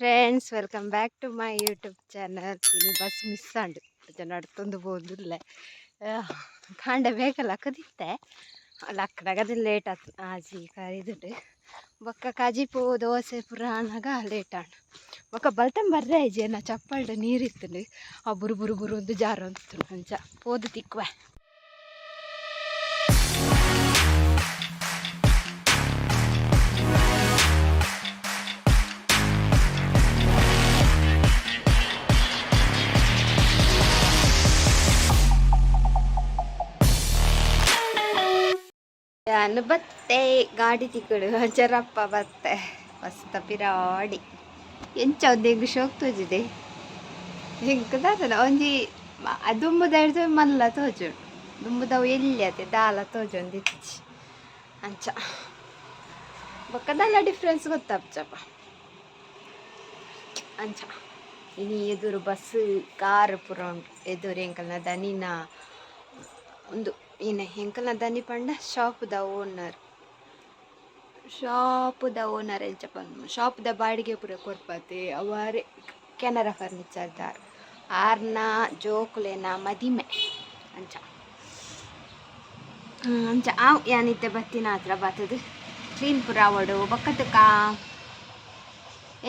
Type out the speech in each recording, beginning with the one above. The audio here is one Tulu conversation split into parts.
Friends, welcome back to my YouTube channel. ಇನಿ ಬಸ್ ಮಿಸ್ ಆಂಡ್, ನಡ್ತೊಂದು ಪೋದುಲ್ಲೆ. ಕಾಂಡೆ ಬೇಗ ಲಕ್ಕದಿತ್ತೆ, ಲಕ್ಕದಾಗ ಲೇಟ್ ಆತು. ಆಜಿ ಕರಿದುಂಡು. ಬೊಕ್ಕ ಕಜಿಪು ದೋಸೆ ಪೂರ ಆನಗ ಲೇಟ್ ಆಂಡ್. ಬೊಕ್ಕ ಬಲ್ತಂ ಬರ್ರೆ ಆಯ್ಜಿ. ಎನ್ನ ಚಪ್ಪಲ್ಡ್ ನೀರು ಇತ್ತುಂಡು, ಆ ಬುರು ಬುರು ಬುರು ಒಂದು ಜಾರೊಂದಿತ್ತುಂಡು. ಅಂಚ ಪೋದು ತಿಕ್ಕುವೆ. ಯಾನ್ ಬತ್ತೆ, ಗಾಡಿ ತಿಕ್ಕಡು. ಚರಪ್ಪ ಬತ್ತೆ ಮಸ್ತ ಪಿರಾಡಿ. ಎಂಚ ಒಂದು ಎಂಕ್ ಶೋಕ್ ತೋಜಿದೆ. ಎಂಕ್ ದಾದನ ಒಂಜಿ ದುಂಬುದ ಮಲ್ಲ ತೋಜುಂಡು, ದುಂಬುದವು ಎಲ್ಲಿ ಅತೆ ದಾಲ ತೋಜೊಂದಿತ್ತಿಜಿ. ಅಂಚ ಬೊಕ್ಕ ದಾಲ ಡಿಫ್ರೆನ್ಸ್ ಗೊತ್ತಾಪ್ಜಪ್ಪ. ಅಂಚ ಇನಿ ಎದುರು ಬಸ್, ಕಾರ್ ಪೂರ ಉಂಡು. ಎದುರು ಎಂಕಲ್ನ ದನಿನ ಉಂದು. ಇನೆ ಎಂಕಲ್ನ ದನಿ ಪಂಡ ಶಾಪ್ದ ಓನರ್. ಶಾಪುದ ಓನರ್ ಎಂಚ ಪನ್ಪ, ಶಾಪ್ದ ಬಾಡಿಗೆ ಪೂರ ಕೊರ್ಪತೆ ಅವಾರೆ ಕೆನರಾ ಫರ್ನಿಚರ್ ದಾರ್. ಆರ್ನ ಜೋಕುಲೆನ ಮದಿಮೆ. ಅಂಚ ಅಂಚ ಆವ್ ಯಾನಿತ್ತೆ ಬತ್ತಿನ ಹತ್ರ ಬತ್ತದು ಕ್ಲೀನ್ ಪೂರ ಆವಡು. ಬೊಕ್ಕತುಕ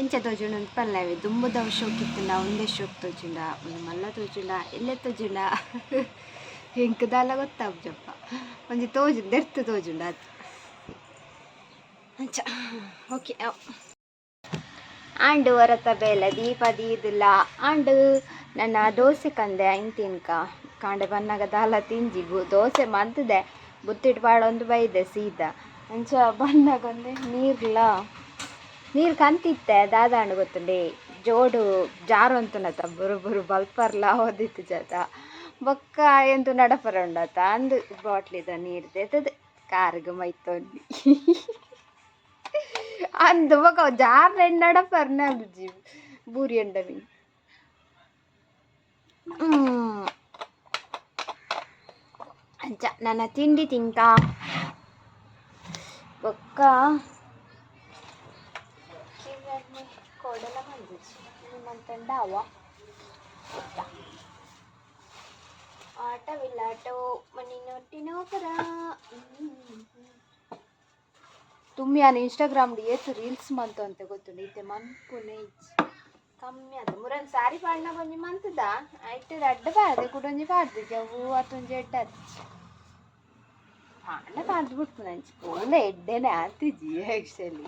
ಎಂಚ ತೋಜುಂಡು ಅಂತ ಪಲ್ಲೆವೆ. ದುಂಬುದವು ಶೋಕ್ ಇತ್ತುಂಡ ಉಂದೆ ಶೋಕ್ ತೋಜುಂಡ, ಉಂದು ಮಲ್ಲ ತೋಜುಂಡ, ಎಲ್ಲೆ ತೋಜುಂಡ, ಎಂಕ್ ದಾಲ ಗೊತ್ತಾಪುಜಪ್ಪ. ಒಂಜಿ ತೋಜು ದೆರ್ತ್ ತೋಜುಂಡ ಅತ್. ಅಂಚ ಓಕೆ. ಆಂಡ್ ಒರತ ಬೇಲೆ ದೀಪ ದೀದಿಲ್ಲ. ಆಂಡ್ ನನ್ನ ದೋಸೆ ಕಂದೆ ಐನ್ ತಿನ್ಕ. ಕಾಂಡೆ ಬನ್ನಗ ದಾಲ ತಿಂಜಿ, ದೋಸೆ ಮಂತದೆ ಬುತ್ತಿಟ್ ಪಾಡೊಂದು ಬೈದೆ ಸೀದಾ. ಅಂಚ ಬನ್ನಗ ಒಂದೆ ನೀರ್ಲ ನೀರು ಕಂತಿತ್ತೆ. ದಾದಾಂಡ್ ಗೊತ್ತುಂಡೆ, ಜೋಡು ಜಾರೊಂತುಂಡತ, ಬುರು ಬುರು ಬಲ್ಪರ್ಲ ಓದಿತ್ತು ಜಾತ. ಬೊಕ್ಕ ಎಂತು ನಡಪರ ಉಂಡತ ಅಂದು ಬಾಟ್ಲಿದ ನೀರು ದೆತ್ತದು ಕಾರ್ಗ್ ಮೈತೊಂಡಿ ಅಂದು. ಬೊಕ್ಕ ಜಾರ್ ನಡಪರ್ನೆ ಬುಜ್ಜಿ ಬೂರಿ ಉಂಡ ಮಿನಿ. ಅಂಚ ನನ್ನ ತಿಂಡಿ ತಿಂಕ. ಬೊಕ್ಕ ಕೊಡಲ ಮಂದಿಜಿ ಮಂತಂಡ ಅವ ಆಟವಿಲ್ಲಾಟೋ ಮಣ್ಣಿನೊಟ್ಟಿನೋಪರ ತುಮ್ಮಿ. ನಾನು ಇನ್ಸ್ಟಾಗ್ರಾಮ್ ಏತ್ ರೀಲ್ಸ್ ಮಂತು ಅಂತ ಗೊತ್ತುಂಡು. ಇತ್ತೆ ಮನ್ಪುನೆ ಇಜ್ಜಿ, ಕಮ್ಮಿ ಆತ. ಮುರನ್ ಸಾರಿ ಪಾಡ್ನ ಒಂಜಿ ಮಂತದ ಐಟ್ ರಡ್ಡ್ ಪಾಡ್ದೆ, ಕುಡೊಂಜಿ ಪಾಡ್ದು ಅವು ಅತ್ತೊಂಜಿ ಎಡ್ಡೆ ಆತಿಜಿ. ಪಾಂಡ ಪಾಡ್ದು ಬಿಡ್ಪುನ ಅಂಚಿ ಪೋಂಡ ಎಡ್ಡೆನೆ ಆತಿಜಿ ಆ್ಯಕ್ಚುಲಿ.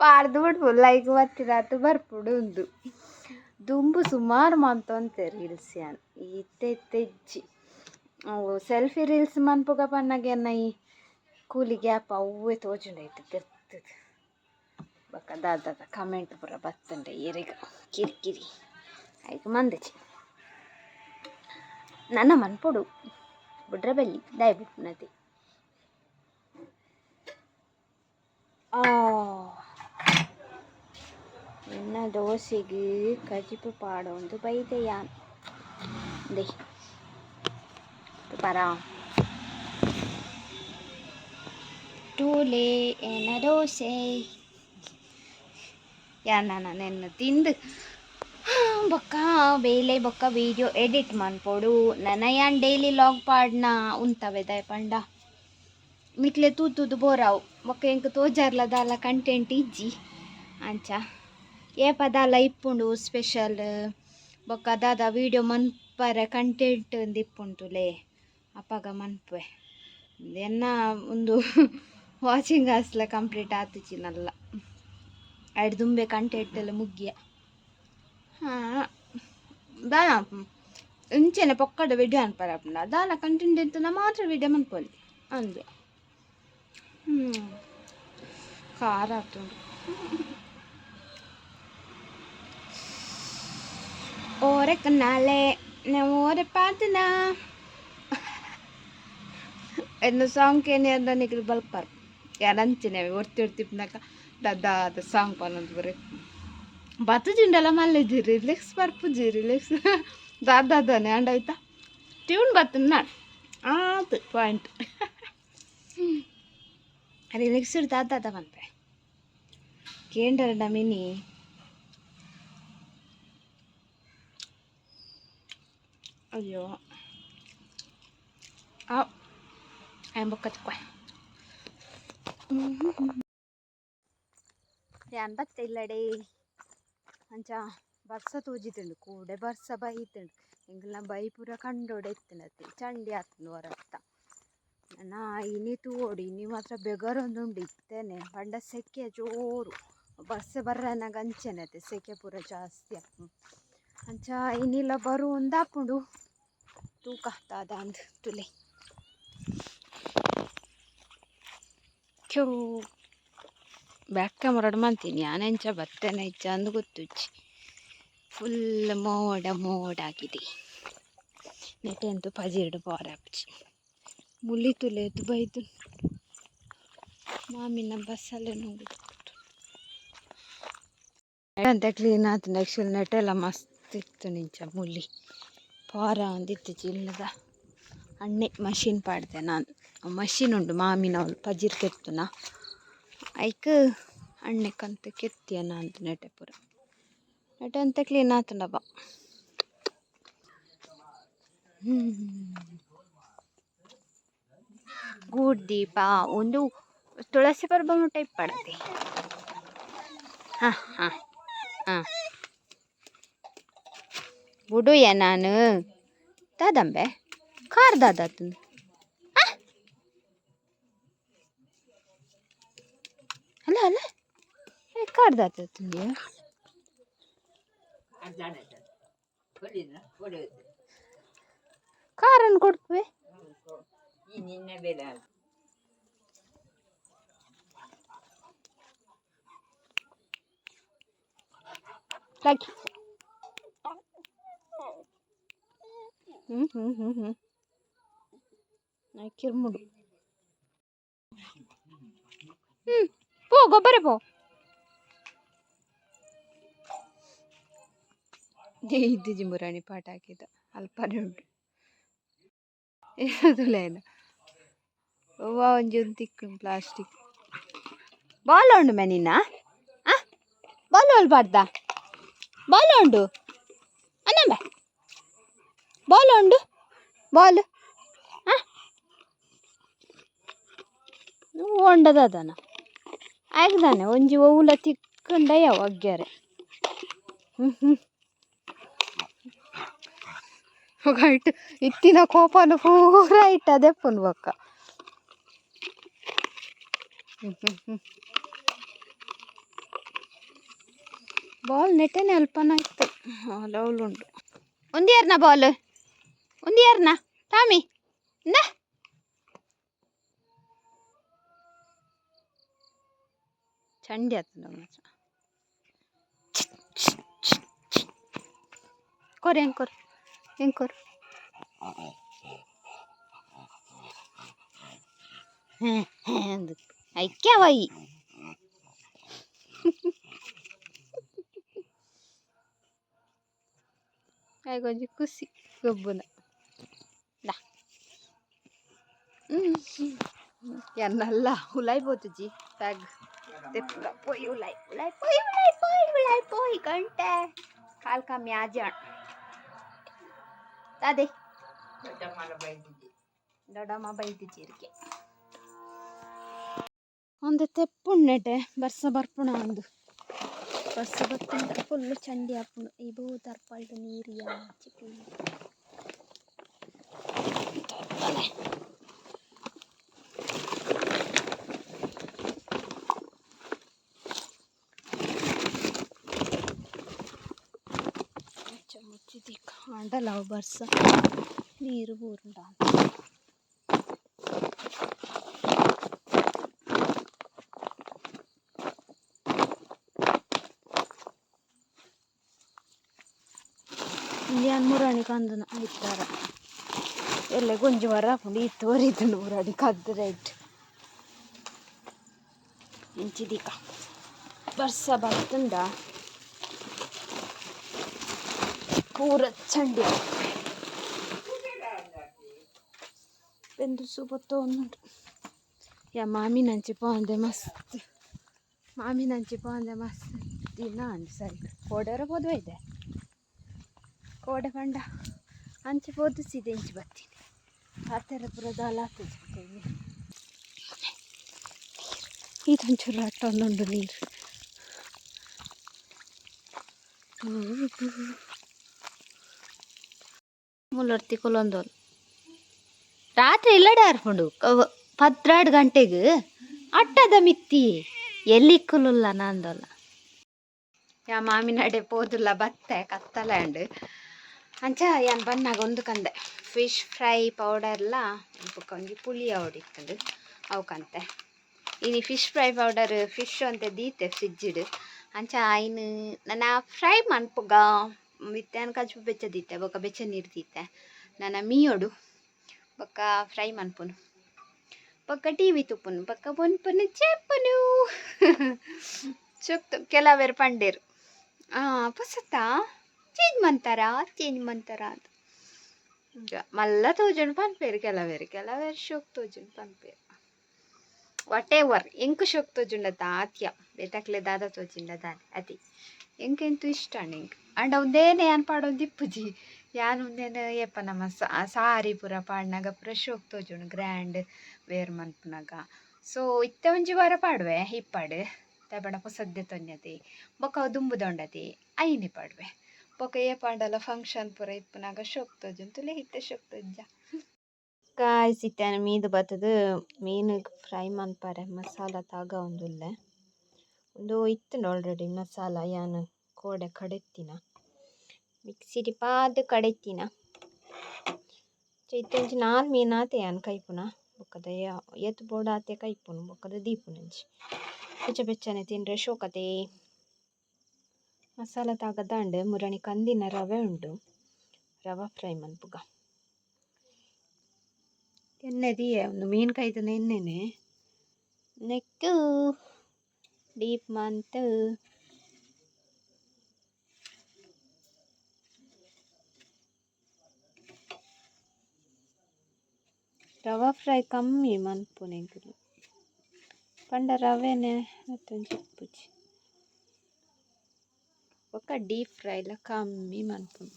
ಪಾಡ್ದು ಬಿಡ್ಪು, ಲೈಕ್ ಬತ್ತಿನಾತ್ ಬರ್ಪುಡು. ಉಂದು ದುಂಬು ಸುಮಾರು ಮಂತೊಂತೆ ರೀಲ್ಸ್ ಯಾನ್, ಇತ್ತೆ ಇತ್ತೆ ಇಜ್ಜಿ. ಅವು ಸೆಲ್ಫಿ ರೀಲ್ಸ್ ಮನ್ಪುಗ ಪನ್ನಗ ಎನ್ನ ಈ ಕೂಲಿ ಗ್ಯಾಪ್ ಅವ್ವೇ ತೋಜುಂಡು ಐಟ್ ತಿರ್ತದು. ಬೊಕ್ಕ ದಾದ ಕಮೆಂಟ್ ಪೂರ ಬತ್ತುಂಡೆ ಏರೆಗ್ ಕಿರಿಕಿರಿ ಐಕ್ ಮಂದಚಿ. ನನ್ನ ಮನ್ಪೊಡು ಬುಡ್ರ ಬಲ್ಲಿ ದಾಯೆ ಬಿಡ್ಪುನತೆ. ಎನ್ನ ದೋಸೆಗ್ ಕಜಿಪು ಪಾಡೊಂದು ಬೈದೆ ಯಾನ್. ದೆ ಪರ ಟೂಲೆ ಎನ್ನ ದೋಸೆ. ಯಾನ್ ನೆನ್ನ ತಿಂದು ಬೊಕ್ಕ ಬೇಲೆ, ಬೊಕ್ಕ ವೀಡಿಯೋ ಎಡಿಟ್ ಮನ್ಪೊಡು. ನನ ಯಾನ್ ಡೈಲಿ ಲಾಗ್ ಪಾಡ್ನ ಉಂತವೆ. ದಾಯೆ ಪಂಡ ನಿಕ್ಲೆ ತೂತುದು ಬೋರಾವು. ಬೊಕ್ಕ ಎಂಕ್ ತೋಜಾರ್ಲ ದಾಲ ಕಂಟೆಂಟ್ ಇಜ್ಜಿ. ಅಂಚ ಏಪ ದಾಲ ಇಪ್ಪುಂಡು ಸ್ಪೆಷಲ್, ಬೊಕ್ಕ ದಾದ ವೀಡಿಯೋ ಮನ್ಪರೆ ಕಂಟೆಂಟ್ ಒಂದು ಇಪ್ಪುಂಟುಲೆ, ಅಪಗ ಮನ್ಪುವೆ. ಎನ್ನ ಒಂದು ವಾಚಿಂಗ್ ಅವರ್ಸ್ಲ ಕಂಪ್ಲೀಟ್ ಆತುಜಿ ನಲ್ಲ. ಐಡ್ ದುಂಬೆ ಕಂಟೆಂಟ್ ಎಲ್ಲ ಮುಗ್ಗಿಯ. ಹಾಂ, ದಾನ ಇಂಚೆನೆ ಪೊಕ್ಕಡ ವಿಡಿಯೋ ಅನ್ಪರ ಆಪುಂಡ. ದಾಲ ಕಂಟೆಂಟ್ ಇತ್ತುಂಡ ಮಾತ್ರ ವಿಡಿಯೋ ಮನ್ಪೊಲಿ ಅಂದು. ಖಾರ ಆತುಂಡು. ಓರೆ ಕನ್ನಾಲೆ ಓರೆ ಪಾತನ ಎನ್ನ ಸಾಂಗ್ ಕೇನಿ ಅಂದ ನಿಕ್ಲು ಬಲ್ಪರ್. ಯಾನ್ ಅಂಚೆನೆ ಒರ್ತಿ ಒರ್ತಿ ಇಪ್ಪುನಗ ದಾದ ಸಾಂಗ್ ಪನೊಂದು ಬರೆ ಬತ್ತುಜಿಂಡಲ ಮಲ್ಲೆಜಿ. ರಿಲ್ಯಾಕ್ಸ್ ಬರ್ಪುಜಿ, ರಿಲ್ಯಾಕ್ಸ್ ದಾದಾದಾನೆ ಆಂಡ ಆಯ್ತಾ ಟ್ಯೂನ್ ಬತ್ತುಂಡು ನಾಡ್ ಆತು ಪಾಯಿಂಟ್. ರಿಲ್ಯಾಕ್ಸ್ ದಾದಾದ ಪನ್ಪೆ ಕೇಂಡರ ಮಿನಿ. ಅಯ್ಯೋ ಆ ಬೊಕ್ಕ ತಿಕ್ವ ಯಾನ್ ಬತ್ತೆ ಇಲ್ಲಡೆ ಅಂಚ ಬರ್ಸ ತೋಜಿತುಂಡು ಕೂಡೆ ಬರ್ಸ ಬೈತುಂಡು ಎಂಕಲ್ನ ಬೈ ಪೂರ ಕಂಡೋಡೆ ಇತ್ತುಂಡತ್ತೆ ಚಂಡಿ ಆತುಂಡು ಹೊರತ್ತ ನಾ ಇನಿ ತೂವೊಡು ಇನಿ ಮಾತ್ರ ಬೆಗರೊಂದುಂಡು ಇತ್ತೇನೆ ಪಂಡ ಸೆಕೆ ಜೋರು ಬರ್ಸ ಬರ್ರನಾಗ ಅಂಚೆನೆ ಅತ್ತೆ ಸೆಕೆ ಪೂರ ಜಾಸ್ತಿ ಆಪುಂಡು ಅಂಚ ಇನಿಲ ಬರುವಂದಾಪುಂಡು ತೂಕ ದಾದ ಅಂದ್ ತುಲೆ ಕ್ಯೂ ಬ್ಯಾಕ್ ಕ್ಯಾಮರಾಡ್ ಮಂತೀನಿ ಯಾನೆಂಚ ಬತ್ತೇನೆ ಇಜ್ಜ ಅಂದ್ ಗೊತ್ತುಜ್ಜಿ ಫುಲ್ ಮೋಡ ಮೋಡ ಆಗಿದೆ ನೆಟೆ ಅಂತೂ ಪಜಿರ್ಡ್ ಪೋರೆ ಆಪುಜಿ ಮುಲಿ ತುಲೆ ಬೈದು ಮಾಮಿನ ಬಸ್ಸಲ್ಲೇ ನುಂಗುದು ಅಂತ ಕ್ಲೀನ್ ಆತುಂಡು ಆ್ಯಕ್ಚುಲಿ ನೆಟೆಲ್ಲ ಮಸ್ತ್ ಇತ್ತು ನಿಂಚ ಮುಲಿ ಪೋರ ಒಂದಿತ್ತಿಜಿ ಇಲ್ಲದ ಅಣ್ಣೆ ಮಷಿನ್ ಪಾಡ್ದೆ ನಾನು ಮಷಿನ್ ಉಂಡು ಮಾಮಿನವ್ಲು ಪಜಿರ್ ಕೆತ್ತುನ ಐಕ್ ಅಣ್ಣೆ ಕಂತ್ ಕೆತ್ತಿಯ ನಾನು ನೆಟೆ ಪೂರ ನೆಟೆ ಅಂತೆ ಕ್ಲೀನ್ ಆತುಂಡಪ್ಪ. ಗೂಡ್ ದೀಪ ಒಂದು ತುಳಸಿ ಪರ್ಬ ಮುಟ್ಟ ಇಪ್ಪಡತೆ. ಹಾಂ ಹಾಂ ಹಾಂ ಬುಡುಯ ನಾನು ದಾದಂಬೆ ಕಾರ್ ದಾದಾತುಂಡು ಅಲ್ಲ ಅಲ್ಲ ಕಾರ್ ದಾತುಂಡು ಕಾರನ್ನು ಕೊಡ್ಪುವೆ. ಲಕ್ಕಿ ಹ್ಞೂ ಹ್ಞೂ ಹ್ಞೂ ಹ್ಞೂ ಕಿರ್ಮುಡು ಹ್ಞೂ ಪೋ ಗೊಬ್ಬರ ಪೋ ಇದ್ದಿಜಿ ಮುರಾಣಿ ಪಾಠ ಹಾಕಿದ ಅಲ್ಪನೆ ಉಂಟು ತುಲೇನ ಅವ್ವ ಒಂಜಿ ಒಂದು ತಿಕ್ಕು ಪ್ಲಾಸ್ಟಿಕ್ ಬಾಲ್ ಉಂಡು ಮೇ ನಿನ್ನ ಆ ಬಾಲ್ ಒಲ್ ಪಾಡ್ದ ಬಾಲ್ ಉಂಡು ಅನ್ನಂಬೆ ಬಾಲ್ ಉಂಡು ಬಾಲ್ ಆ ಉಂಡದಾದನ ಆಗ್ದಾನೆ ಒಂಜಿ ಒವ್ಲ ತಿಕ್ಕಂಡ ಯಾವ ಅಗ್ಗ್ಯಾರೆ. ಹ್ಞೂ ಹ್ಞೂ ಇಟ್ಟು ಇತ್ತಿನ ಕೋಪನು ಪೂರ ಇಟ್ಟು ಅದೇ ಪುನ್ ಬೊಕ್ಕ. ಬಾಲ್ ನೆಟ್ಟೆನೆ ಅಲ್ಪನ ಇತ್ತು ಅಲ್ಲ ಉಂಟು ಒಂದಿಯರ್ನ ಬಾಲ್ ಒಂದಿಯರ್ನ ಟಾಮಿ ಇಂದ ಚಂಡಿ ಆತುಂಡು ಮಾತ್ರ ಕೊರ್ ಹೆಂಗೆ ಕೊರ್ ಹೆಂಗೆ ಕೊರ್ ಐಕ್ಯವೈ ಒಂಜಿ ಖುಷಿ ಗೊಬ್ಬುನ ದಾ ಎನ್ನಲ್ಲ ಉಲಾಯ್ ಪೋತುಜಿ ಬ್ಯಾಗ್ ತೆಪ್ಪುಗ ಪೋಯ್ ಉಲಾಯ್ ಉಲಾಯ್ ಪೋಯ್ ಉಲಾಯ್ ಪೋಯ್ ಉಲಾಯ್ ಪೋಯ್ ಗಂಟೆ ಕಾಲ್ ಕಮ್ಮಿ ಆಜಾಣ್ ಅದೇ ದೊಡ್ಡಮ್ಮ ಬೈದಿಜ್ಜಿರ್ಗೆ ಒಂದು ತೆಪ್ಪುಣ್ಣೆಟೆ ಬರ್ಸ ಬರ್ಪುಣ ಒಂದು ಬರ್ಸ ಬತ್ತುಂಡ ಫುಲ್ಲು ಚಂಡಿ ಆಪುಂಡು ಈ ಬೂ ತರ್ಪಲ್ಡು ನೀರಿಯ ಚಿಕ್ಕಿ ಮುಚ್ಚಿದಿ ಕಾಂಡಲ ಬರ್ಸ ನೀರು ಬೂರುಂಡ ಇಂಡಿಯನ್ ಮುರಾಣಿ ಕಂದನ ಐತಾರ ಎಲ್ಲ ಗೊಂಜಿ ವರ ಆಪುಂಡು ಇತ್ತು ಒರಿತುಂಡು ಮುರಾಣಿ ಕದ್ದು ರೈಟ್ ಇಂಚಿದಿಕ ಬರ್ಸ ಬತ್ತುಂಡ ಪೂರ ಚಂಡಿ ಬೆಂದು ಸೂಪತ್ತೊಂದುಂಡು ಯಾ ಮಾಮಿನಂಚಿ ಪೋಂದೆ ಮಸ್ತ್ ಮಾಮಿನಂಚಿ ಪೋಂದೆ ಮಸ್ತ್ ದಿನ ಅಂದ್ ಸರಿ ಕೋಡೆರ ಪೋದು ಇದೆ ಕೋಡೆ ಪಂಡ ಅಂಚ ಪೋದು ಸೀದಾ ಇಂಚಿ ಬತ್ತೀನಿ. ಪಾತೆರ ಪೂರ ದಾಲ ಆತುಜಿ. ಇದೊಂಚೂರು ಅಟ್ಟೊಂದುಂಡು ನೀರು. ಮುಲ್ಲೊರ್ತಿ ಕುಲೊಂದೋಲು ರಾತ್ರಿ ಇಲ್ಲಡೆ ಆರ್ಪುಂಡು 12 ಗಂಟೆಗ್ ಅಟ್ಟದ ಮಿತ್ತಿ ಎಲ್ಲಿ ಕುಲುಲ್ಲ ನಂದೊಲ್ಲ. ಯಾ ಮಾಮಿನಡೆ ಪೋದುಲ್ಲ ಬತ್ತೆ ಕತ್ತಲೆ ಅಂಚ ಯಾನ್ ಬನ್ನಾಗ ಒಂದು ಕಂದೆ ಫಿಶ್ ಫ್ರೈ ಪೌಡರ್ಲ ಬೊಕ ಒಂಜಿ ಪುಳಿ ಅವಡಿತ್ತುಂಡು ಅವು ಕಂತೆ. ಇನಿ ಫಿಶ್ ಫ್ರೈ ಪೌಡರ್ ಫಿಶ್ ಅಂತೆ ದೀತೆ ಫ್ರಿಜ್ಡ್. ಅಂಚ ಐನ್ ನನ ಫ್ರೈ ಮನ್ಪುಗ ಮಿತ್ತೆ ಕಜ್ಪು ಬೆಚ್ಚ ದೀತೆ ಬೊಕ ಬೆಚ್ಚ ನೀರು ದೀತೆ ನನ ಮೀಯೊಡು ಬೊಕ ಫ್ರೈ ಮನ್ಪುನು ಬೊಕ ಟಿವಿ ತೂಪುನು ಬೊಕ ಪೊನ್ಪುನು ಚೆಪ್ಪುನು ಚೊಕ್ತು. ಕೆಲವೆರ್ ಪಂಡೇರು ಪೊಸತ ಚೇಂಜ್ ಮಂತಾರ ಚೇಂಜ್ ಮಂತಾರ ಅಂತ. ಮಲ್ಲ ತೋಜುಂಡು ಪನ್ಪೇರು ಕೆಲವೆರ್, ಕೆಲವೆರ್ ಶೋಕ್ ತೋಜುಂಡು ಪನ್ಪೇರು. What ever ಎಂಕ್ ಶೋಕ್ ತೋಜುಂಡ ಆತ್ಯ ಬೇತಕ್ಲೆ ದಾದ ತೋಜಿಂಡ ದಾನೆ ಅತಿ ಎಂಕೆಂತು ಇಷ್ಟ ಎಂಕ್. ಆಂಡ ಉಂದೇನೆ ಯಾನ್ ಪಾಡೊಂದು ಇಪ್ಪುಜಿ. ಯಾನ್ ಉಂದೇನೆ ಏಪ ನಮ್ಮ ಸಾರಿ ಪೂರ ಪಾಡ್ನಗ ಪೂರ ಶೋಕ್ ತೋಜುಂಡು ಗ್ರ್ಯಾಂಡ್ ವೇರ್ ಮನ್ಪುನಗ. ಸೊ ಇತ್ತೆ ಒಂಜಿ ವಾರ ಪಾಡುವೆ ಇಪ್ಪಾಡು ದಾಯೆ ಪೊಸದ್ದೆ ತೊನ್ಯತೆ ಬೊಕ ಅವು ದುಂಬುದೊಂಡತೆ ಐನೆ ಪಾಡುವೆ. ಬೊಕ ಏಪಾಂಡಲ ಫಂಕ್ಷನ್ ಪೂರ ಇಪ್ಪುನಗ ಶೋಕ್ ತೋಜುಂಡು ತುಲೆ ಇತ್ತೆ ಶೋಕ್ ತೋಜ. ಗಾಯ್ಸ್ ಇತ್ತೆ ಮೀದು ಬತ್ತುದು ಮೀನು ಫ್ರೈ ಮನ್ಪರೆ ಮಸಾಲ ತಾಗಾವೊಂದುಲ್ಲೆ. ಉಂದು ಇತ್ತುಂಡು ಆಲ್ರೆಡಿ ಮಸಾಲ ಯಾನ್ ಕೋಡೆ ಕಡೆತ್ತಿನ ಮಿಕ್ಸಿಡ್ ಪಾದ್ ಕಡೆತ್ತಿನ. ಇತ್ತೆ ಒಂಜಿ 4 ಮೀನು ಆತೆ ಯಾನ್ ಕೈಪುನ ಬೊಕ್ಕದ ಏತ್ ಬೋಡು ಆತೆ ಕೈಪುನು ಬೊಕ್ಕದ ದೀಪುನು ಒಂಜಿ ಬೆಚ್ಚ ಬೆಚ್ಚನೆ ತಿಂಡ್ರೆ ಶೋಕತೆ. ಮಸಾಲ ತಾಗದಾಂಡ್ ಮುರಣಿ ಕಂದಿನ ರವೆ ಉಂಡು ರವೆ ಫ್ರೈ ಮನ್ಪುಗ. ಎಣ್ಣೆ ದೀಯೆ ಉಂದು ಮೀನು ಕೈತುನ ಎಣ್ಣೆನೆ ನೆಕ್ಕ್ ಡೀಪ್ ಮಂತ್ ರವೆ ಫ್ರೈ ಕಮ್ಮಿ ಮನ್ಪುನು ಎಂಕುಲು ಪಂಡ ರವೆನೆ ಮತ್ತೊಂಜಿ ಇಪ್ಪುಜಿ. ಬೊಕ ಡೀಪ್ ಫ್ರೈ ಲ ಕಮ್ಮಿ ಮನ್ಪುನು.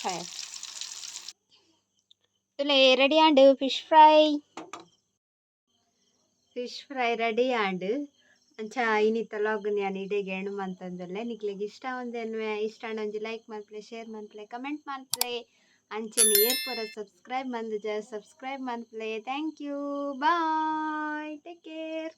ಫೈರ್ ರೆಡಿ ಆಂಡ್ ಫಿಶ್ ಫ್ರೈ ರೆಡಿ ಆಂಡ್. ಅಂಚ ಇನಿತ ಲಾಗ್ ಯಾನ್ ಇಡೆಗ್ ಎಣ್ಣು ಮಂತೊಂದುಲ್ಲೆ. ನಿಕ್ಲೆಗ್ ಇಷ್ಟ ಒಂದೆನ್ವೆ ಇಷ್ಟ ಆಂಡ ಒಂಜಿ ಲೈಕ್ ಮನ್ಪುಲೆ, ಶೇರ್ ಮನ್ಪುಲೆ, ಕಮೆಂಟ್ ಮನ್ಪುಲೆ. ಅಂಚನೆ ಏರ್ ಪೂರ ಸಬ್ಸ್ಕ್ರೈಬ್ ಮಂದುಜ ಸಬ್ಸ್ಕ್ರೈಬ್ ಮನ್ಪುಲೆ. Thank you, bye, take care.